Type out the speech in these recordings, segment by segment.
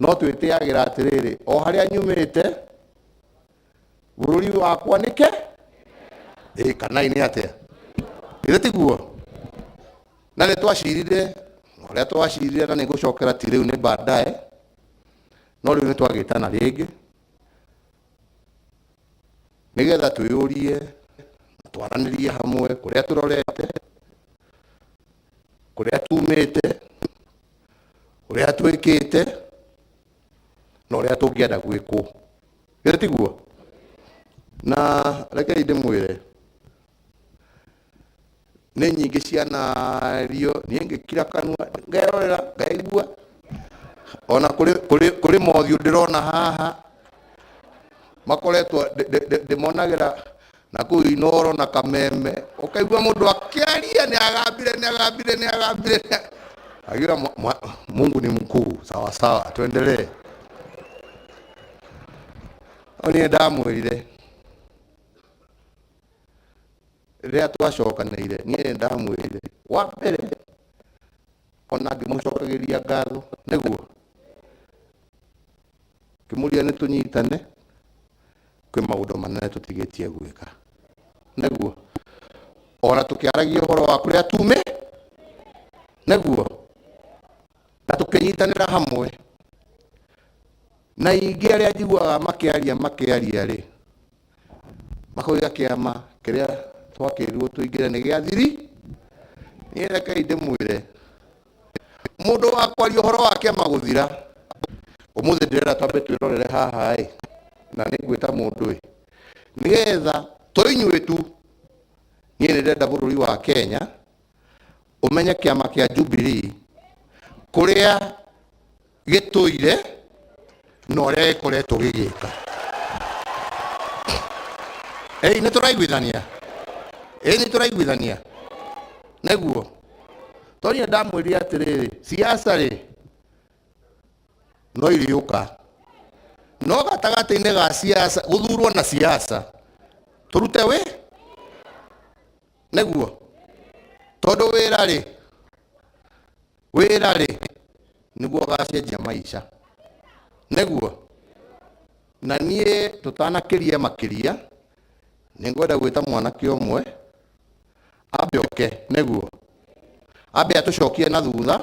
No twĩtĩagĩra atĩrĩrĩ, o harĩa nyumĩte bũrũri wakwa nĩke ĩ kana nĩ atĩa, githĩ tiguo? Na nĩ twacirire ũrĩa twacirire, na nĩ ngũcokera ti rĩu, nĩ baadaye, no rĩu nĩ twagĩtana rĩngĩ nĩgetha twĩyũrie na twaranĩrie hamwe kũrĩa tũrorete, kũrĩa tumĩte, ũrĩa twĩkĩte na ũrĩa tũngĩenda gwĩkwo. Githĩ tiguo? Na rekei ndĩmwĩre, nĩ nyingĩ cianario, niĩ ngĩkira kanua ngerorera ngaigua ona kũrĩ kũrĩ kũrĩ mothiũ ndĩrona haha makoretwo ndĩmonagĩra na kũu Inooro na Kameme, ũkaigua mũndũ akĩaria nĩ agambire nĩ agambire nĩ agambire, akiuga Mungu ni mkuu. Sawa sawa, tuendelee. No niĩ ndamwĩrire rĩrĩa twacokanĩire, niĩ nĩ ndamwĩrire wa mbere ona ngĩmũcokagĩria ngatho nĩguo ngĩmũria nĩ tũnyitane, kwĩ maũndũ manene tũtigĩtie gwĩka, nĩguo ona tũkĩaragia ũhoro wa kũrĩa tume, nĩguo na tũkĩnyitanĩra hamwe. Na ingĩ arĩa njiguaga makĩaria makĩaria rĩ, makoiga kĩama kĩrĩa twakĩrirwo tũingĩre nĩ gĩathiri. Niĩ rekei ndĩmwĩre, mũndũ wa kwaria ũhoro wa kĩama gũthira ũmũthĩ, ndĩrenda twambe twĩrorere haha ĩ, na nĩ ngwĩta mũndũ ĩ, nĩgetha to inyuĩ tu, niĩ nĩ ndĩrenda bũrũri wa Kenya ũmenye kĩama kĩa Jubilee kũrĩa gĩtũire na ũrĩa gĩkoretwo gĩgĩka. Ĩĩ nĩ tũraiguithania, ĩĩ nĩ tũraiguithania nĩguo tondũ ndamwĩrire atĩrĩrĩ, siasa rĩ no iriũka, no gatagatĩ-inĩ ga siasa gũthurwo na siasa tũrute wĩ nĩguo, tondũ wĩra rĩ, wĩra rĩ nĩguo ũgacenjia maica, nĩguo. Na niĩ tũtanakĩria makĩria, nĩ ngwenda gwĩta mwanake ũmwe ambe oke, nĩguo ambe atũcokie na thutha,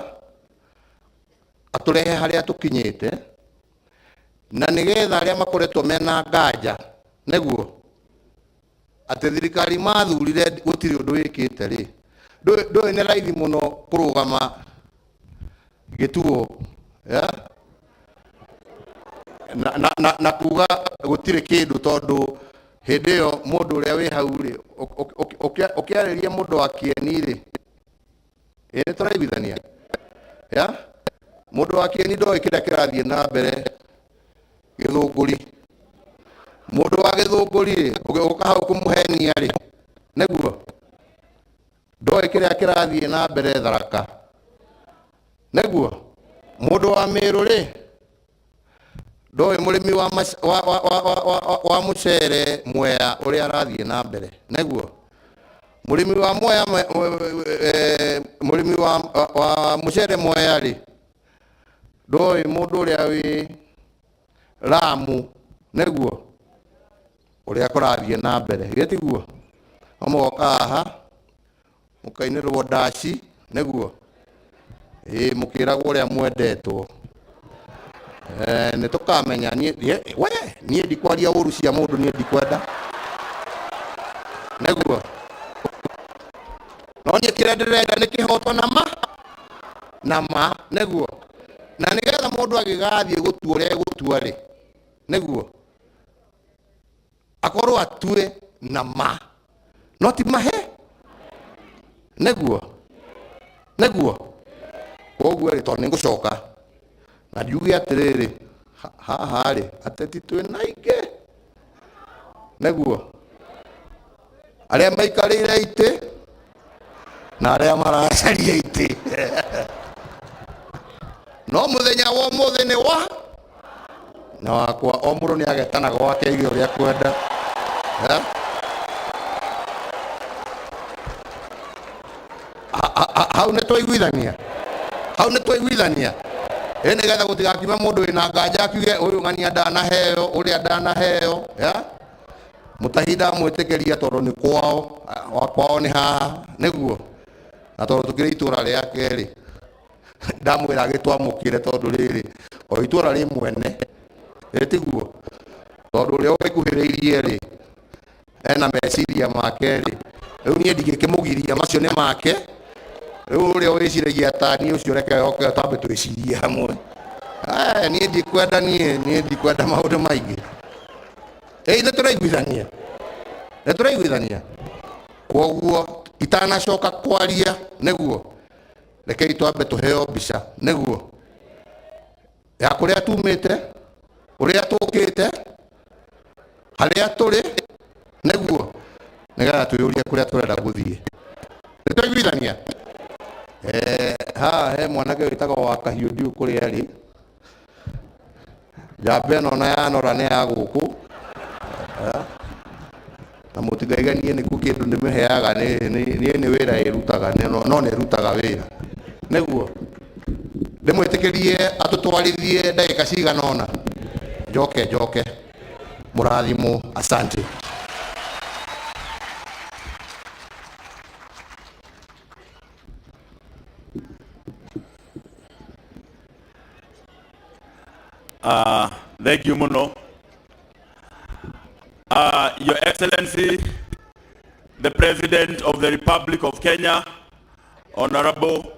atũrehe harĩa tũkinyĩte, na nĩgetha arĩa makoretwo mena nganja, nĩguo atĩ thirikari mathurire gũtirĩ ũndũ wĩkĩte rĩ, ndũĩ nĩ raithi mũno kũrũgama gĩtuo yeah? Na kuga gũtirĩ kĩndũ, tondũ hĩndĩ ĩyo mũndũ ũrĩa wĩ hau rĩ, ũkĩarĩria mũndũ wa kĩeni rĩ, ĩ nĩ tũraiguithania ya mũndũ wa kĩeni ndoĩ kĩrĩa kĩrathiĩ na mbere Gĩthũngũri. Mũndũ wa Gĩthũngũri rĩ, ũgĩũka hau kũmũhenia rĩ, nĩguo ndoĩ kĩrĩa kĩrathiĩ na mbere Tharaka, nĩguo mũndũ wa Mĩrũ rĩ, ndoĩ mũrĩmi wa, wa, wa, wa, wa, wa, wa mũcere Mwea ũrĩa arathiĩ na mbere, nĩguo mũrĩmi wa Mwea, mũrĩmi wa mũcere Mwea rĩ, ndoĩ mũndũ ũrĩa wĩ Ramu, nĩguo ũrĩa kũrathiĩ na mbere, githĩ tiguo? No mũgoka haha mũkainĩrwo ndaci, nĩguo ĩĩ, mũkĩragwo ũrĩa mwendetwo. Nĩ tũkamenya. Niĩ we niĩ ndikwaria ũru cia mũndũ, niĩ ndikwenda, nĩguo. No niĩ kĩrĩa ndĩrenda nĩ kĩhoto na ma na ma, nĩguo, na nĩgetha mũndũ agĩgathiĩ gũtua ũrĩa egũtua rĩ, nĩguo akorwo atue na ma, no ti mahe, nĩguo nĩguo. Koguo rĩ, tondũ nĩ ngũcoka na ndiuge atĩrĩrĩ, haha rĩ, ateti twĩ na aingĩ, nĩguo arĩa maikarĩire itĩ na arĩa maracaria itĩ, no mũthenya wa ũmũthĩ nĩ wa na wakwa, o mũndũ nĩ agetana gwake aige ũrĩa kwenda. Eh? Hau nĩ twaiguithania, hau nĩ twaiguithania. Ĩ nĩgetha gũtigakiume mũndũ wĩna nganja akiuge ũyũ ng'ania ndanaheo, ũrĩa ndanaheo, ya Mũtahi ndamwĩtĩkĩria tondũ nĩ kwao, wa kwao nĩ haha, nĩguo. Na tondũ tũkĩrĩ itũra rĩake rĩ, ndamwĩra agĩtwamũkĩre tondũ rĩrĩ, o itũra rĩ mwene, ĩ tiguo? Tondũ ũrĩa ũrĩkuhĩrĩirie rĩ, ena meciria make rĩ, rĩu niĩ ndingĩkĩmũgiria, macio nĩ make. Rĩu ũrĩa wĩciragia ta niĩ ũcio reke oke twambe twĩcirie hamwe. Eh, niĩ ndikwenda niĩ, niĩ ndikwenda maũndũ maingĩ. Ĩ nĩ tũraiguithania, nĩ tũraiguithania. Kwoguo itanacoka kwaria nĩguo, rekei twambe tũheo mbica nĩguo ya kũrĩa tumĩte, ũrĩa tũkĩte, harĩa tũrĩ nĩguo, nĩgetha twĩyũrie kũrĩa tũrenda gũthiĩ. Nĩ twaiguithania? Eh, haha he mwanake wĩtagwo wa kahiũ ndiũ kũrĩa arĩ. Njamba ĩno ona yanora nĩ ya gũkũ. Eh, na mũtikaiganie nĩkuo kĩndũ ndĩmĩheaga niĩ nĩ wĩra ĩrutaga no nĩ ĩrutaga wĩra. Nĩguo ndĩmwĩtĩkĩrie atũtwarithie ndagĩka cigana ũna, njoke njoke. Mũrathimwo, asante. Thank you muno. Your Excellency, the President of the Republic of Kenya, Honorable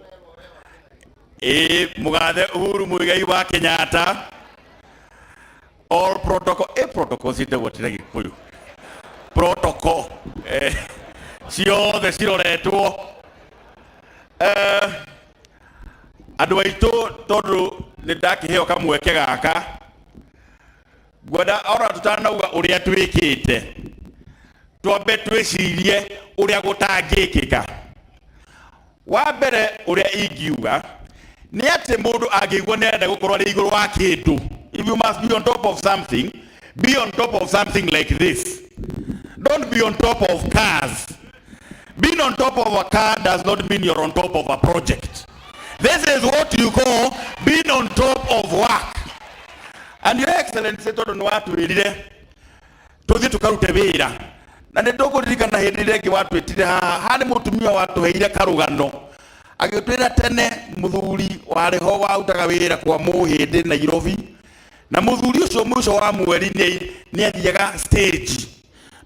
A. Mugathe Uhuru Muigai wa Kenyatta, all protocol, a protocol ciĩtagwo atĩa na Gĩkũyũ? Protocol ciothe ciroretwo. Andũ aitũ tondũ nĩ ndakĩheo kamweke gaka ngwenda ona tũtanauga ũrĩa twĩkĩte twambe twĩcirie ũrĩa gũtangĩkĩka. Wa mbere ũrĩa ingiuga nĩ atĩ mũndũ angĩigua nĩ arenda gũkorwo arĩ igũrũ wa kĩndũ, if you must be on top of something, be on top of something like this. Don't be on top of cars. Being on top of a car does not mean you're on top of a project. This is what you call being on top of work. And Your Excellency, tondũ nĩ watwĩrire tũthiĩ tũkarute wĩra, na nĩ tũkũririkana hĩndĩ ĩrĩa ĩngĩ watwĩtire haha, haha nĩ mũtumia watũheire karũgano agĩtwĩra tene mũthuri warĩ ho warutaga wĩra kwa Mũhĩndĩ Nairobi, na mũthuri ũcio mũico wa mweri nĩ athiaga stage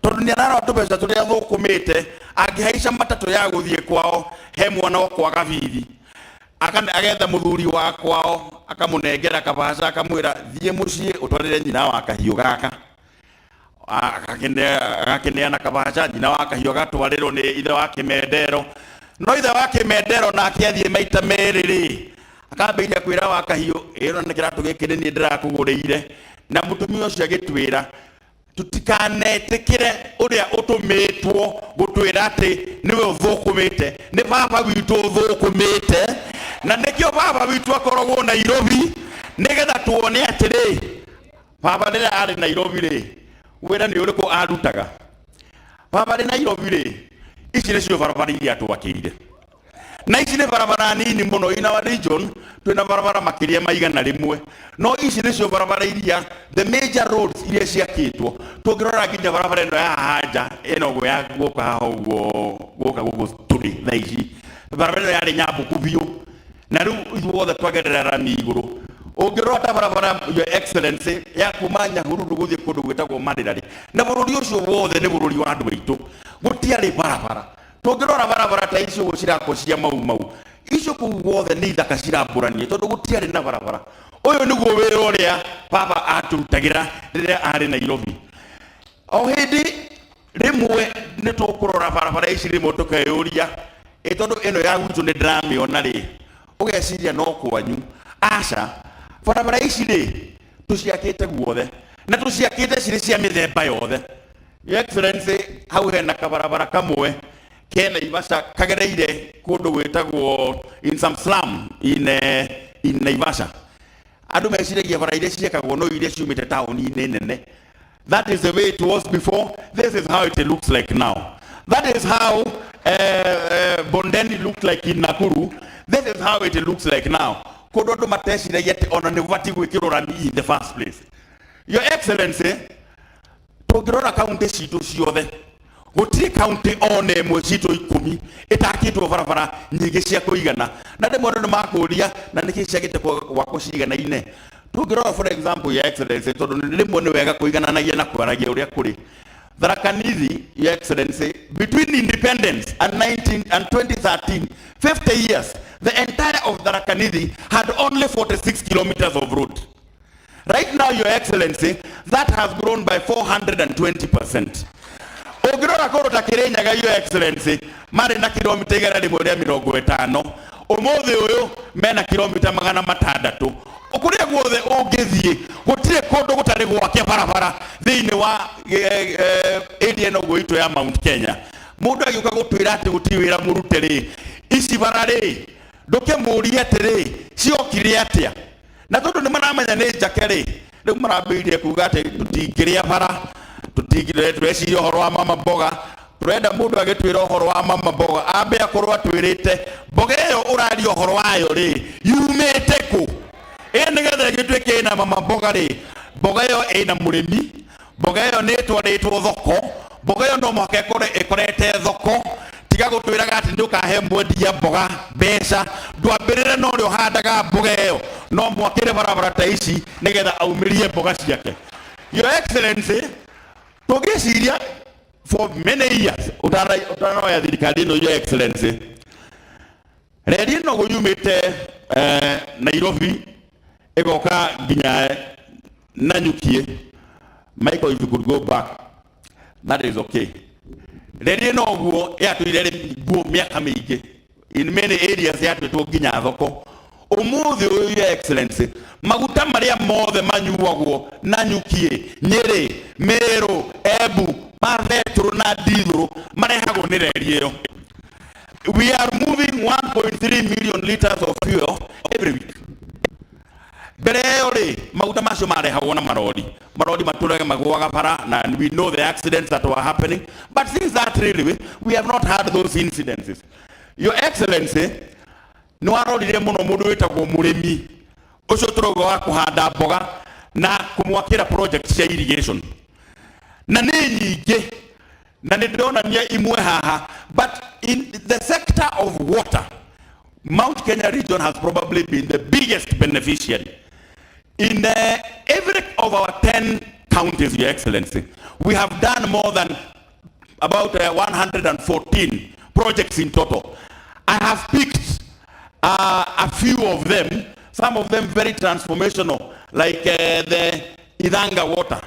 tondũ nĩ ararora tũbeca tũrĩa athũkũmĩte, angĩhaica matatũ ya gũthiĩ kwao he mwana ũkwaga bithi, agetha mũthuri wa kwao akamũnengera kabaca akamwĩra thiĩ mũciĩ ũtwarĩre nyina wa kahiũ gaka. Agakĩneana kabaca, nyina wa kahiũ agatwarĩrwo nĩ ithe wa kĩmendero. No ithe wa kĩmendero nake athiĩ maita merĩ rĩ, akambĩrĩria kwĩra wa kahiũ, ĩno nĩ kĩratũ gĩkĩ nĩ niĩ ndĩrakũgũrĩire. Na mũtumia ũcio agĩtwĩra tũtikanetĩkĩre ũrĩa ũtũmĩtwo gũtwĩra atĩ nĩwe ũthũkũmĩte, nĩ baba witũ ũthũkũmĩte, na nĩkĩo baba witũ akoragwo Nairobi, nĩgetha tuone atĩrĩ, baba rĩrĩa arĩ Nairobi rĩ, wĩra nĩ ũrĩkũ arutaga. Baba rĩ Nairobi rĩ, ici nĩcio barabara iria twakĩire, na ici nĩ barabara nini mũno. In our region twĩna barabara makĩria ma 100, no ici nĩcio barabara iria the major roads iria ciakĩtwo. Tũngĩrora nginya barabara ĩno ya haha nja ĩno ũguo ya gũka haha ũguo gũka gũkũ tũrĩ thaa ici, barabara ĩno yarĩ nyambũku biũ, na rĩu ithuothe twagerera rami igũrũ. Ũngĩrora ta barabara, Your Excellency, ya kuma Nyahururu gũthiĩ kũndũ gwĩtagwo Marĩrarĩ, na bũrũri ũcio wothe nĩ bũrũri wa andũ aitũ, gũtiarĩ barabara. Tũngĩrora barabara ta icio ũguo cirakwo cia Mau Mau, icio kũu guothe nĩ ithaka cirambũranio tondũ gũtiarĩ na barabara. Ũyũ nĩguo wĩra ũrĩa baba atũrutagĩra rĩrĩa arĩ Nairobi. O hĩndĩ rĩmwe nĩ tũkũrora barabara ici rĩmwe tũkeyũria, ĩ tondũ ĩno ya gwitũ nĩ ndĩramĩona rĩ, ũgeciria no kwanyu. Aca, barabara ici rĩ, tũciakĩte guothe, na tũciakĩte cirĩ cia mĩthemba yothe. Your Excellency, hau hena kabarabara kamwe ke Naivasha kagereire kũndũ gwĩtagwo in some slum in Naivasha. Andũ meciragia bara iria ciakagwo no iria ciumĩte taũni-inĩ nene. That is the way it was before. This is how it looks like now. That is how Bondeni looked like in Nakuru. This is how it looks like now. Kũndũ andũ mateciragia atĩ ona nĩ gũbatiĩ gwĩkĩrwo rami in the first place. Your Excellency, tũngĩrora kaunti citũ ciothe, gũtirĩ kaunti ona ĩmwe citũ 10 ĩtakĩtwo barabara nyingĩ cia kũigana. Na rĩmwe andũ nĩ makũria, na nĩkĩ ciagĩte gwakwo ciganaine? Tũngĩrora, for example, Your Excellency, tondũ rĩmwe nĩ wega kũigananagia na kwaragia ũrĩa kũrĩ, Tharaka Nithi, Your Excellency, between independence and 19 and 2013, 50 years, the entire of Tharaka Nithi had only 46 kilometers of road. Right now, Your Excellency, that has grown by 420%. Ũngĩrora kũndũ ta Kĩrĩnyaga, Your Excellency, marĩ na kilomita 150. Ũmũthĩ ũyũ mena kilomita 600. Kũrĩa guothe ũngĩthiĩ, gũtirĩ kũndũ gũtarĩ gwake barabara thĩinĩ wa area ĩno ũguo itũ ya Mount Kenya. Mũndũ agĩũka gũtwĩra atĩ gũtirĩ wĩra mũrute rĩ, ici bara rĩ, ndũkĩmũrie atĩrĩ, ciokire atĩa? Na tondũ nĩ maramenya nĩ njake rĩ, rĩu marambĩrĩirie kuga atĩ tũtingĩrĩa bara, tũtingĩrĩa. Tũreciria ũhoro wa mama mboga. Tũrenda mũndũ agĩtwĩra ũhoro wa mama mboga ambe akorwo atwĩrĩte mboga ĩyo ũraria ũhoro wayo rĩ, yumĩte kũ? Ĩ nĩgetha ĩgĩtuĩke ĩna mama mboga rĩ, mboga ĩyo ĩna mũrĩmi, mboga ĩyo nĩ ĩtwarĩtwo thoko, mboga ĩyo no mũhaka ĩkorwo ĩkorete thoko. Tiga gũtwĩraga atĩ nĩ ũkahe mwendia mboga mbeca, ndwambĩrĩre na ũrĩa ũhandaga mboga ĩyo. No mwakĩre barabara ta ici nĩgetha aumĩrie mboga ciake. Your Excellency, tũngĩciria for many years ũtanoya thirikari ĩno, Your Excellency, reri ĩno yumĩte Nairobi ĩgoka nginya Nanyukie. Michael, if you could go back, that is okay. Reri ĩno ũguo yatũire nguo mĩaka mĩingĩ, in many areas yatwĩtwo nginya thoko. Ũmũthĩ ũyũ, Your Excellency, maguta marĩa mothe manyuagwo Nanyukie, Nyĩrĩ, Mĩrũ, Embu, ma betũrũ na ndithũrũ marehagwo nĩ reri ĩyo. We are moving 1.3 million liters of fuel every week. Mbere ĩyo rĩ, maguta macio marehagwo na marori. Marori matũrage magũaga bara, na we know the accidents that were happening. But since that railway, we have not had those incidences. Your Excellency, nĩ warorire mũno mũndũ wĩtagwo mũrĩmi ũcio tũrauga wa kũhanda mboga na kũmwakĩra project cia irrigation, na nĩ nyingĩ na nĩ ndĩronania imwe haha. But in the sector of water, Mount Kenya region has probably been the biggest beneficiary. In every of our 10 counties, Your Excellency, we have done more than about 114 projects in total. I have picked a few of them, some of them very transformational, like the Ithanga water.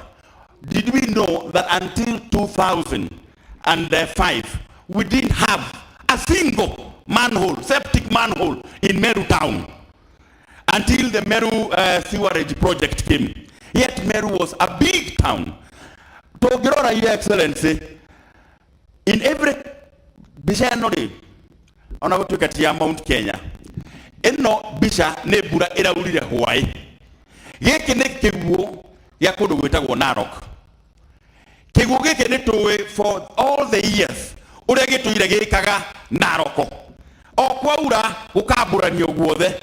Did we know that until 2005, we didn't have a single manhole, septic manhole in Meru town, until the Meru sewerage project came? Yet Meru was a big town. Tũngĩrora, Your Excellency, in every mbica ĩno rĩ, ona gũtuĩka ti ya Mount Kenya, ĩno mbica nĩ mbura ĩraurire hwaĩ. Gĩkĩ nĩ kĩguũ gĩa kũndũ gwĩtagwo Narok. Kĩguũ gĩkĩ nĩ tũĩ for all the years ũrĩa gĩtũire gĩkaga Naroko. O kwaura gũkambũranio guothe.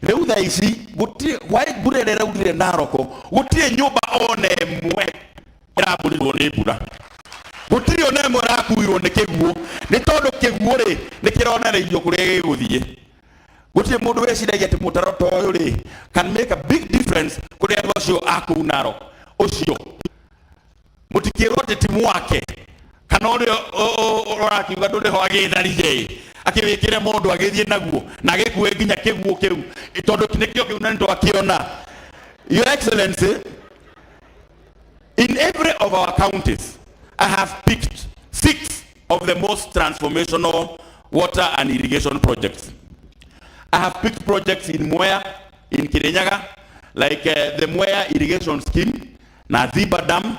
Rĩu thaa ici gũtirĩ hwaĩ, mbura ĩrĩa ĩraurire Naroko, gũtirĩ nyũmba ona ĩmwe ĩramburirwo nĩ mbura, gũtirĩ ona ĩmwe ĩrakuirwo nĩ kĩguũ, nĩ tondũ kĩguũ rĩ, nĩ kĩronereirio kũrĩa gĩgũthiĩ. Gũtirĩ mũndũ wĩciragia atĩ mũtaro ta ũyũ rĩ can make a big difference kũrĩ andũ acio a kũu Narok. Ũcio mũtikĩrwo atĩ ti mwake kana ũrĩa ũrakiuga ndũrĩ ho agĩtharire, akĩwĩkĩre mũndũ agĩthiĩ naguo na agĩkue nginya kĩguũ kĩu, tondũ nĩkĩo kĩu na nĩtwakĩona. Your Excellency, in every of our counties, I have picked six of the most transformational water and irrigation projects. I have picked projects in Mwea, in Kirinyaga, like the Mwea irrigation scheme na Thiba Dam,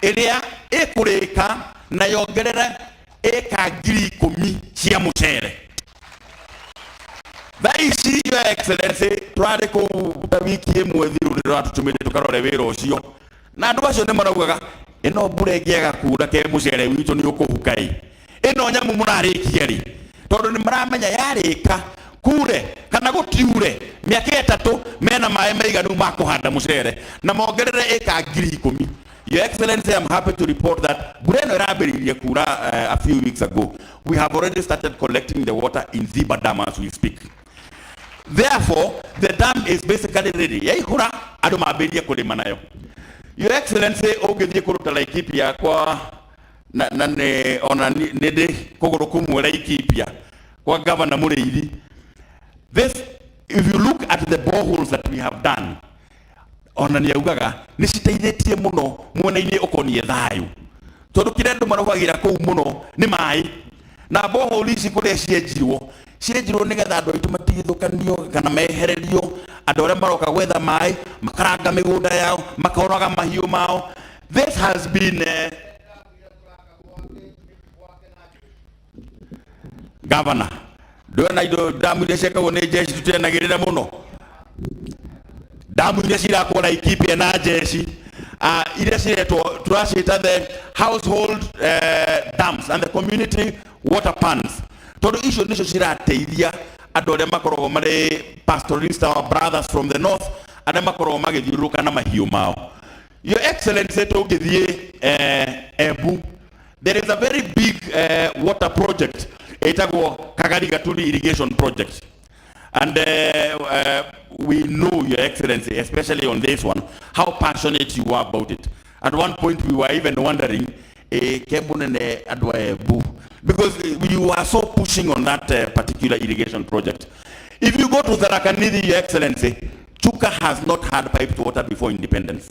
ĩrĩa ĩkũrĩka na yongerere ĩka 10,000 cia mũcere. Thaa ici, Your Excellency, tũrarĩ kũu ta wiki ĩmwe thiru, nĩ tũratũtũmĩte tũkarore wĩra ũcio, na andũ acio nĩ maraugaga ĩno mbura ĩngĩaga kura ke mũcere witũ nĩ ũkũhuka. Ĩ ĩno nyamũ mũrarĩkia rĩ? Tondũ nĩ maramenya yarĩka Kure kana gũtiure mĩaka 3 mena maĩ maiganu ma kũhanda mũcere na mongerere ĩka 10,000. Your Excellency, I'm happy to report that mbura ĩno ĩrambĩrĩirie kura a few weeks ago. We have already started collecting the water in Ziba Dam as we speak. Therefore, the dam is basically ready. Yaihũra andũ mambĩrĩrie kũrĩma nayo. Your Excellency, ũngĩthiĩ kũruta Laikipia kwa na nĩ ona nĩ ndĩ kũgũrũ kũmwe Laikipia kwa Governor Mũrĩithi. This, if you look at the boreholes that we have done, ona nĩ augaga nĩ citeithĩtie mũno mwena-inĩ ũkoniĩ thayũ, tondũ kĩrĩa andũ marũgagĩra kũu mũno nĩ maĩ, na borehole ici kũrĩa cienjirwo cienjirwo nĩgetha andũ aitũ matigithũkanio kana mehererio andũ arĩa maroka gwetha maĩ, makaranga mĩgũnda yao, makoraga mahiũ mao. This has been Governor, ndwena indo damu iria ciakagwo nĩ jeshi tũtianagĩrĩra mũno, damu iria cirakwo Laikipia na jeshi, iria ciretwo tũraciĩta the household dams and the community water pans, tondũ icio nĩcio cirateithia andũ arĩa makoragwo marĩ pastoralists, our brothers from the north, arĩa makoragwo magĩthiũrũrũka na mahiũ mao. Your Excellency, tũngĩthiĩ Embu, there is a very big water project ĩtagwo Kagari Gaturi Irrigation Project. And we know, Your Excellency, especially on this one, how passionate you are about it. At one point, we were even wondering, kembunene andũ a Embu, because you are so pushing on that particular irrigation project. If you go to Tharaka Nithi, Your Excellency, Chuka has not had piped water before independence.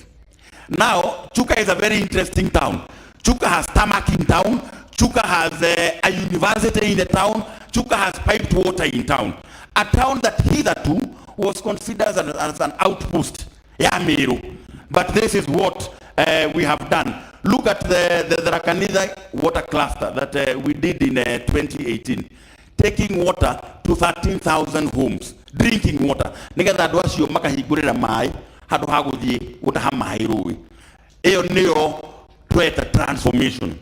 Now, Chuka is a very interesting town. Chuka has tarmac in town. Chuka has a university in the town. Chuka has piped water in town. A town that hitherto was considered as an outpost, ya Meru. But this is what we have done. Look at the Tharaka Nithi water cluster that we did in 2018, taking water to 13,000 homes, drinking water. Nĩgetha andũ acio makahingũrĩra maĩ handũ ha gũthiĩ gũtaha maĩ rũĩ. Ĩyo nĩyo tweta transformation.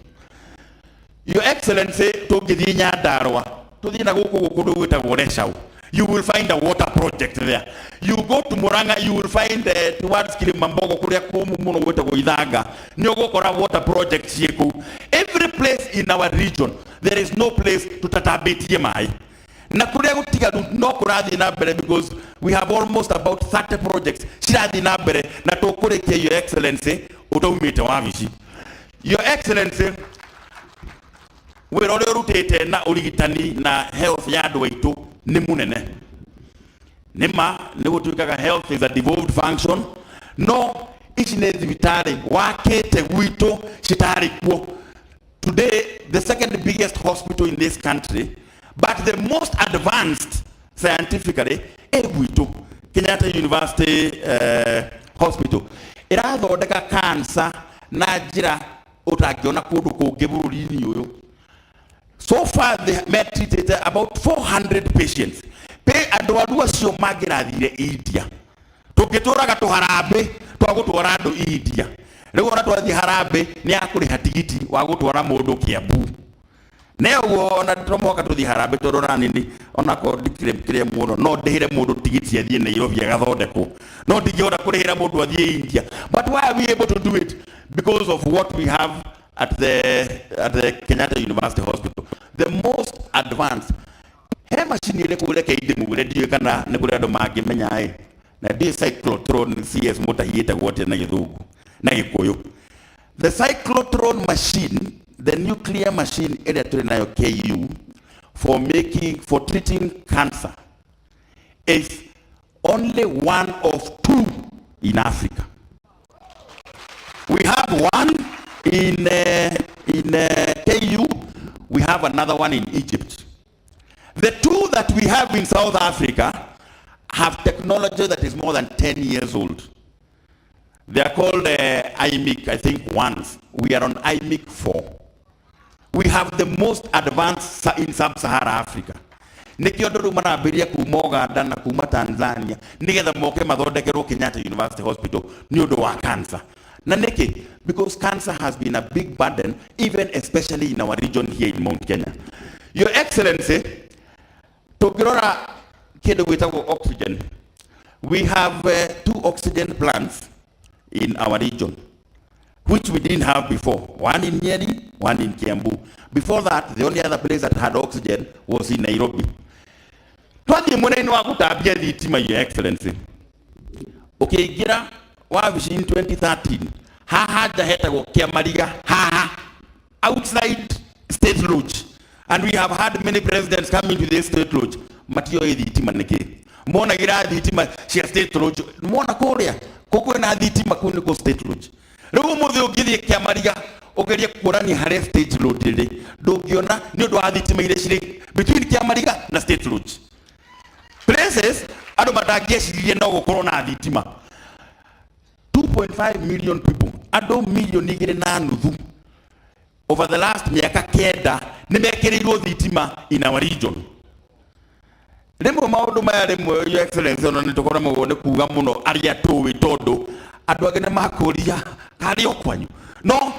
Your Excellency, tũngĩthiĩ Nyandarũa, tũthiĩ na gũkũ kũndũ gwĩtagwo Leshau, you will find a water project there. You go to Murang'a, you will find towards Kilimambogo kũrĩa kũmũ mũno gwĩtagwo Ithanga, nĩ ũgũkora water project ciĩ kũu. Every place in our region, there is no place tũtatambĩtie maĩ na kũrĩa gũtigaru no kũrathiĩ na mbere, because we have almost about 30 projects cirathiĩ na mbere na tũkũrĩkia, Your Excellency, ũtaumĩte wabici. Your Excellency, wĩra ũrĩa ũrutĩte na ũrigitani na health ya andũ aitũ nĩ mũnene. Nĩ ma nĩ gũtuĩkaga health is a devolved function, no ici nĩ thibitarĩ wakĩte gwitũ citarĩ kuo. Today, the second biggest hospital in this country, but the most advanced scientifically, ĩ gwitũ Kenyatta University Hospital, ĩrathondeka cancer na njĩra ũtangĩona kũndũ kũngĩ bũrũri-inĩ ũyũ. So far they treated about 400 patients pe andũ arũ acio mangĩrathire India. Tũngĩtũraga tũharambĩ twa gũtwara andũ India, rĩu ona twathiĩ harambĩ nĩ akũrĩha tigiti wa gũtwara mũndũ Kiambu nĩ ũguo. Ona to mũhaka tũthiĩ harambĩ, tondũ ona nini onakorwo ndikĩrĩ kĩrĩa mũno, no ndĩhĩre mũndũ tigiti athiĩ Nairobi agathondekwo, no ndingĩhota kũrĩhĩra mũndũ athiĩ India. But why are we able to do it? Because of what we have at the Kenyatta University Hospital, the most advanced. He macini ĩrĩkũ? Reke ndĩmwĩre, ndiũĩ kana nĩ kũrĩ andũ mangĩmenya ĩ, na ndiũĩ cyclotron CS mũtahi ĩtagwo atĩa na Gĩthũngũ na Gĩkũyũ. The cyclotron machine, the nuclear machine ĩrĩa tũrĩ nayo KU for treating cancer, is only one of two in Africa. We have one in KU, we have another one in Egypt. The two that we have in South Africa have technology that is more than 10 years old. They are called IMIC, I think, ones. We are on IMIC 4. We have the most advanced in sub-Sahara Africa. Nĩkĩo andũ rĩu marambĩrĩria kuma Uganda na kuma Tanzania nĩgetha moke mathondekerwo Kenyatta University Hospital nĩ ũndũ wa cancer. Na nĩkĩ? Because cancer has been a big burden, even especially in our region here in Mount Kenya. Your Excellency, tũngĩrora Kĩndũ gwĩtagwo oxygen. We have two oxygen plants in our region, which we didn't have before. One in Nyeri, one in Kiambu. Before that, the only other place that had oxygen was in Nairobi. Twathiĩ mwena-inĩ wa gũtambia thitima, Your Excellency, ũkĩingĩra wabici in 2013, haha nja hetagwo Kĩamariga, haha outside State Lodge, and we have had many presidents coming to this State Lodge, matioĩ thitima nĩkĩ. Monagĩra thitima cia State Lodge, mona kũrĩa kũ kwĩna thitima, kũu nĩkuo State Lodge. Rĩu ũmũthĩ ũngĩthiĩ Kĩamariga ũgerie kuonania harĩa State Lodge ĩrĩ, ndũngĩona nĩ ũndũ wa thitima iria cirĩ between Kĩamariga na State Lodge, places andũ matangĩeciririe no gũkorwo na thitima. 2.5 million people, andũ 2.5 milioni, over the last mĩaka 9 nĩ mekĩrĩirwo thitima in our region. Rĩmwe maũndũ maya, rĩmwe, Your Excellency, ona nĩ tũkoragwo nĩ kuga mũno arĩa tũĩ, tondũ andũ angĩ nĩ makũria karĩ o kwanyu, no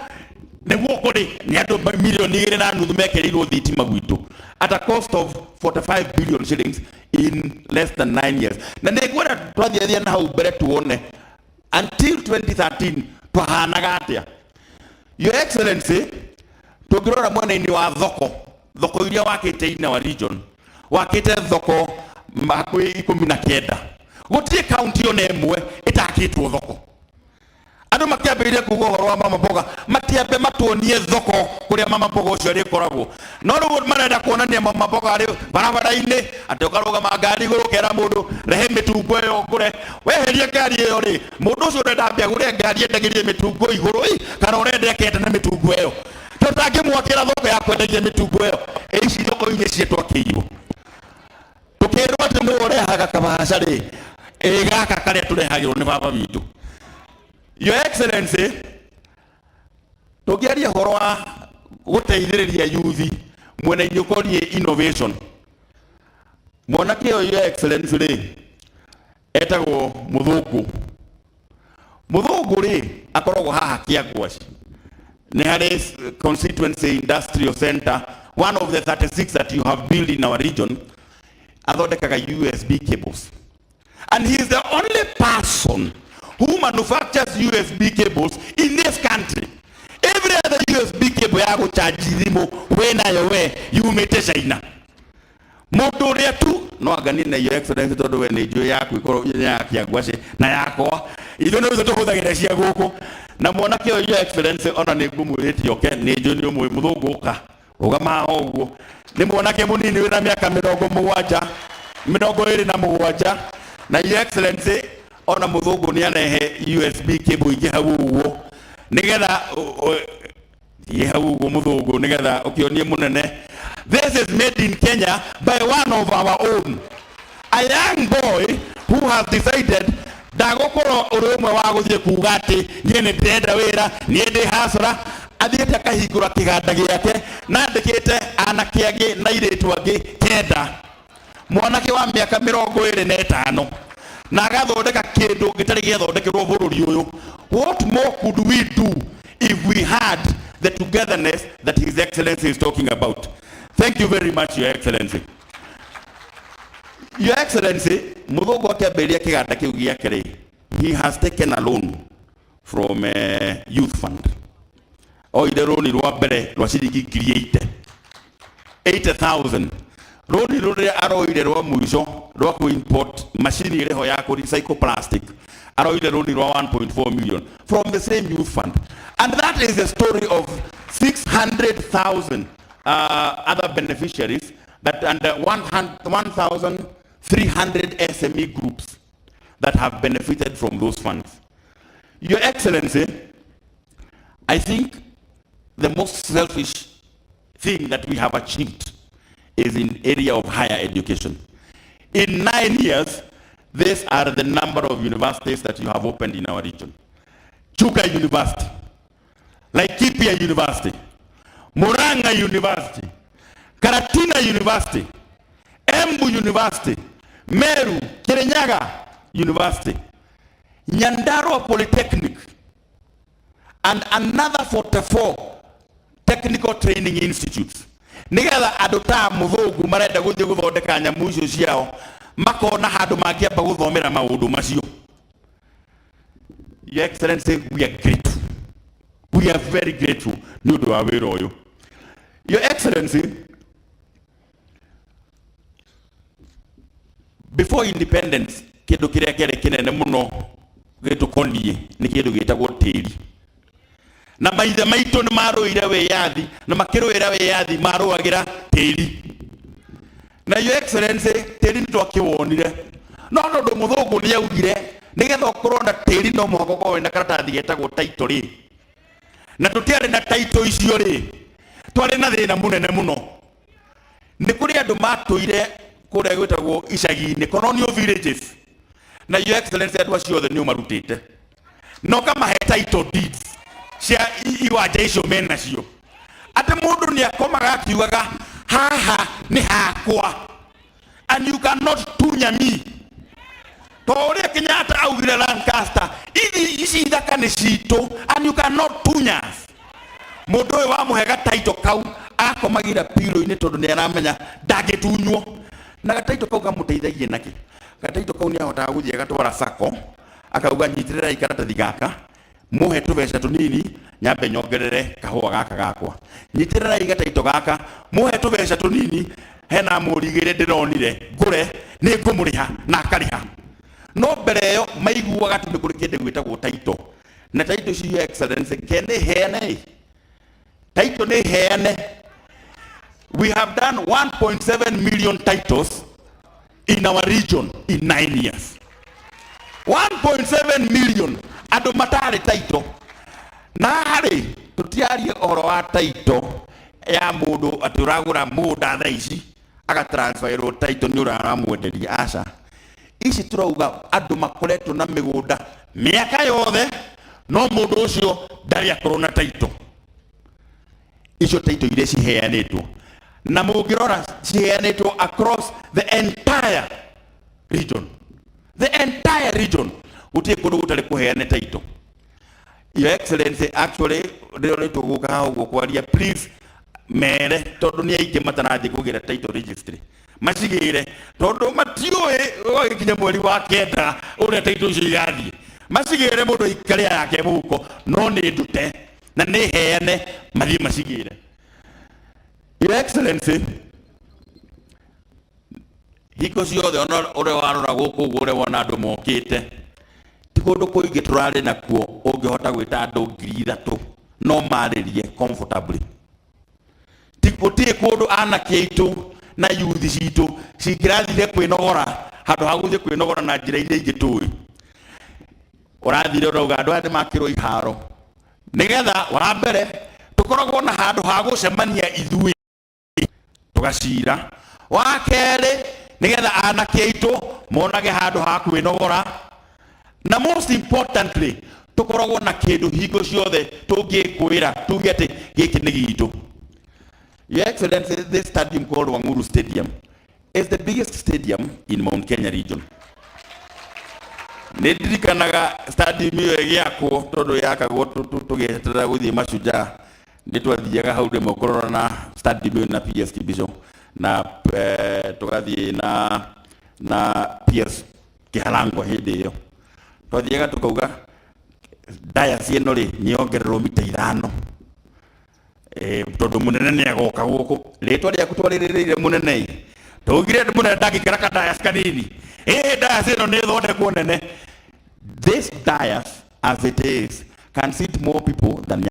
nĩguo kũrĩ nĩ andũ 2.5 milioni mekĩrĩirwo thitima gwitũ at a cost of 45 billion shillings in less than 9 years. Na nĩ ngwenda twathiathia na hau mbere tuone until 2013 twahanaga atĩa. Your Excellency, tũngĩrora mwena-inĩ wa thoko, thoko iria wakĩte in our region, wakĩte thoko hakuhĩ 19. Gũtirĩ kaunti ona ĩmwe ĩtakĩtwo thoko. Andũ makĩambĩrĩria kuga ũhoro wa mama mboga, matiambe matuonie thoko kũrĩa mama mboga ũcio arĩkoragwo. No rĩu marenda kuonania mama mboga arĩ barabara-inĩ, atĩ ũkarũgama ngari igũrũ, ũkera mũndũ, "Rehe mĩtungo ĩyo ngũre." Weheria ngari ĩyo rĩ, mũndũ ũcio ũrenda ambe agũre ngari endagĩrie mĩtungo igũrũ ĩ, kana ũrenda akenda na mĩtungo ĩyo? Tũtangĩmwakĩra thoko ya kwendagia mĩtungo ĩyo. Ĩ ici thoko iria cietwakĩirwo, tũkĩrwo atĩ nũ ũrehaga kabaca rĩ, ĩ gaka karĩa tũrehagĩrwo nĩ baba witũ. Your Excellency, tũngĩaria ũhoro wa gũteithĩrĩria yuthi mwena-inĩ ũkoniĩ innovation, mwanake ũyũ, Your Excellency rĩ, etagwo Mũthũngũ. Mũthũngũ rĩ, akoragwo haha Kĩangwaci, nĩ harĩ Constituency Industrial Center, one of the 36 that you have built in our region. Athondekaga USB cables, and he is the only person who manufactures USB cables in this country. Every other USB cable ya gũchanji thimũ wĩnayo we yumĩte China. Mũndũ ũrĩa tu no anganie na Your Excellency, tondũ we nĩ njũĩ yaku ikorwo nĩ ya Kĩangwacĩ na yakwa, ithuĩ nĩ ithuĩ tũhũthagĩra cia gũkũ. Na mwanake ũyũ, Your Excellency, ona nĩ ngũmwĩrĩtie oke, nĩ njũĩ nĩ ũmũĩ. Mũthũngũ, ũka rũgama haha ũguo. Nĩ mwanake mũnini wĩna mĩaka 70, 27. Na Your Excellency, ona mũthũngũ nĩ arehe USB cable ingĩ hau ũguo, nĩgetha thiĩ hau ũguo mũthũngũ, nĩgetha ũkĩonie mũnene. This is made in Kenya by one of our own, a young boy who has decided ndagũkorwo ũrĩ ũmwe wa gũthiĩ kuga atĩ niĩ nĩ ndĩrenda wĩra, niĩ ndĩ hasara. Athiĩte akahingũra kĩganda gĩake na andĩkĩte anake angĩ na airĩtu angĩ 9. Mwanake wa mĩaka 25 na agathondeka kĩndũ gĩtarĩ gĩathondekerwo bũrũri ũyũ. What more could we do if we had the togetherness that His Excellency is talking about? Thank you very much, Your Excellency. Your Excellency, mũthũngũ akĩambĩrĩria kĩganda kĩu gĩake rĩ, he has taken a loan from Youth Fund. Oire rũni rwa mbere rwa ciringi 80,000, 80,000. Rũni rũrĩa aroire rwa mũico rwa kũ-import macini ĩrĩho ya kũ recycle plastic, aroire rũni rwa 1.4 million from the same Youth Fund. And that is the story of 600,000 other beneficiaries that under 1,300 SME groups that have benefited from those funds. Your Excellency, I think the most selfish thing that we have achieved is in area of higher education. In 9 years, these are the number of universities that you have opened in our region. Chuka University, Laikipia University, Murang'a University, Karatina University, Embu University, Meru, Kirinyaga University, Nyandarua Polytechnic, and another 44 technical training institutes, nigetha andũ ta mũthũngũ marenda gũthiĩ gũthondeka nyamũ icio ciao. Makona handũ mangĩamba gũthomera maũndũ macio. Your Excellency, we are grateful, we are very grateful nĩ ũndũ wa wĩra ũyũ. Your Excellency, before independence, kĩndũ kĩrĩa kĩarĩ kĩnene mũno gĩtũkoniĩ nĩ kĩndũ gĩtagwo tĩri. Na maithe maitũ nĩ marũire wĩyathi, na makĩrũĩra wĩyathi marũagĩra tĩri. Na Your Excellency, tĩri nĩ twakĩwonire, no tondũ mũthũngũ nĩ augire nĩgetha ũkorwo na tĩri no mũhaka ũkorwo wĩna karatathi getagwo title rĩ, na tũtiarĩ na title icio rĩ, twarĩ na thĩna mũnene mũno. Nĩ kũrĩ andũ matũire kũrĩa gwĩtagwo icagi-inĩ, colonial villages, na Your Excellency, andũ acio othe nĩ ũmarutĩte na ũkamahe title deeds cia iwanja icio menacio, atĩ mũndũ nĩ akomaga akiugaga, "Haha nĩ hakwa and you cannot tunya me." To ũrĩa Kenyatta augire Lancaster, ithi ici ithaka nĩ citũ and you cannot tunya us. Mũndũ ũyũ wamũhe gataito kau akomagira pilo-inĩ tondũ nĩ aramenya ndangĩtunywo. Na gataito kau kamũteithagia nakĩ? Gataito kau nĩ ahotaga gũthiĩ agatwara sako, akauga, "Nyitĩrĩrai karatathi gaka, muhe tũbeca tũnini nyambe nyongerere kahũa gaka gakwa. Nyitĩrĩrai gataito gaka, muhe tũbeca tũnini, hena mũri igĩrĩ ndĩronire ngũre, nĩ ngũmũrĩha." Na akarĩha. No mbere ĩyo maiguaga tu nĩ kũrĩ kĩndũ gwĩtagwo title. Na title icio, Your Excellency, ke nĩ heane title, nĩ heane. We have done 1.7 million titles in our region in 9 years. 1.7 million, andũ matarĩ title. Na harĩ tũtiarie ũhoro wa title ya mũndũ atĩ ũragũra mũgũnda thaa ici agatransferwo title nĩ ũrĩa aramwenderia. Aca, ici tũrauga andũ makoretwo na mĩgũnda mĩaka yothe, no mũndũ ũcio ndarĩ akorwo na title. Icio title iria ciheanĩtwo, na mũngĩrora, ciheanĩtwo across the entire region, the entire region. Gũtirĩ kũndũ gũtarĩ kũheane title. Your Excellency, actually rĩrĩa rĩtwo gũka haha ũguo kwaria, please mere, tondũ nĩ aingĩ matarathiĩ kũgĩra title registry, macigĩre, tondũ matiũĩ gwagĩkinya mweri wa 9 ũrĩa title icio igathiĩ. Macigĩre, mũndũ aikare yake mũhuko, no nĩ ndute na nĩ heane, mathiĩ macigĩre. Your Excellency, hingo ciothe ona ũrĩa warora gũkũ ũguo, ũrĩa wona andũ mokĩte, ti kũndũ kũingĩ tũrarĩ nakuo ũngĩhota gwĩta andũ 3,000 no marĩrie comfortably. Ti gũtirĩ kũndũ anake aitũ na yuthi citũ cingĩrathire kwĩnogora handũ ha gũthiĩ kwĩnogora na njĩra iria ingĩ tũĩ. Ũrathire ũrauga andũ aya nĩ makĩrwo iharo, nĩgetha wa mbere tũkoragwo na handũ ha gũcemania ithuĩ tũgacira. Wa kerĩ, nĩgetha anake aitũ monage handũ ha kwĩnogora. Na most importantly, tũkoragwo na kĩndũ hingo ciothe tũngĩkwĩra tuge atĩ gĩkĩ nĩ gitũ. Your Excellency, this stadium called Wang'uru Stadium is the biggest stadium in Mount Kenya region. Nĩ ndirikanaga stadium ĩyo ĩgĩakwo, tondũ yakagwo tũgĩeterera gũthiĩ Mashujaa, nĩ twathiaga hau rĩmwe kũrora na stadium ĩyo na PS Kibicho na tũgathiĩ na PS Kĩharangwa. Hĩndĩ ĩyo twathiaga tũkauga dais ĩno rĩ nĩ yongererwo mita 5, tondũ mũnene nĩ agoka gũkũ. Rĩtwa rĩaku twarĩrĩrĩire mũnene, tũugire mũnene ndangĩkĩra kadais kanini. Ĩ dais ĩno nĩ ĩthondekwo nene. This dais as it is can seat more people than